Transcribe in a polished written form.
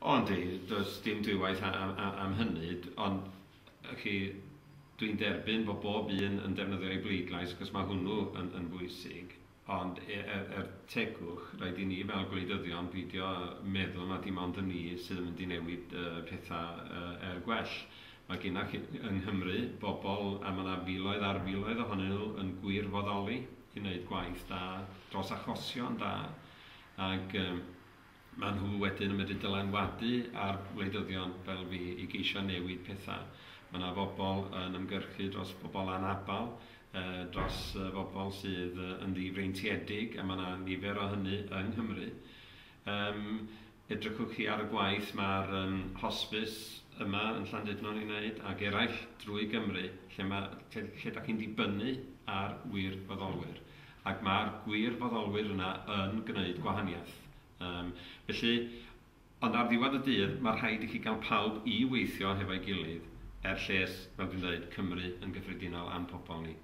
O yndi, does dim dwywaith am hynny, ond chi, dwi'n derbyn bod bob un yn defnyddio ei bleidlais, achos mae hwnnw yn bwysig, ond er tegwch, rhaid i ni fel gwleidyddion beidio meddwl na dim ond y ni sydd yn mynd i newid pethau er gwell. Mae gennych chi yng Nghymru bobl, a mae yna filoedd ar filoedd ohonyn nhw yn gwirfoddoli i wneud gwaith da dros achosion da, ac maen nhw wedyn yn medru dylanwadu ar wleidyddion fel fi i geisio newid pethau. Mae yna bobl yn ymgyrchu dros bobl anabal, dros bobl sydd yn ddifreintiedig, a mae yna nifer o hynny yng Nghymru. Edrychwch chi ar y gwaith mae'r hospice yma yn Llandudno'n ei wneud, ac eraill drwy Gymru, lle da chi'n dibynnu ar wirfoddolwyr. Ac mae'r gwirfoddolwyr yna yn gwneud gwahaniaeth. Felly, ond ar ddiwedd y dydd, mae rhaid i chi gael pawb i weithio hefo'i gilydd er lles, fel dwi'n dweud, Cymru yn gyffredinol a'n pobl ni.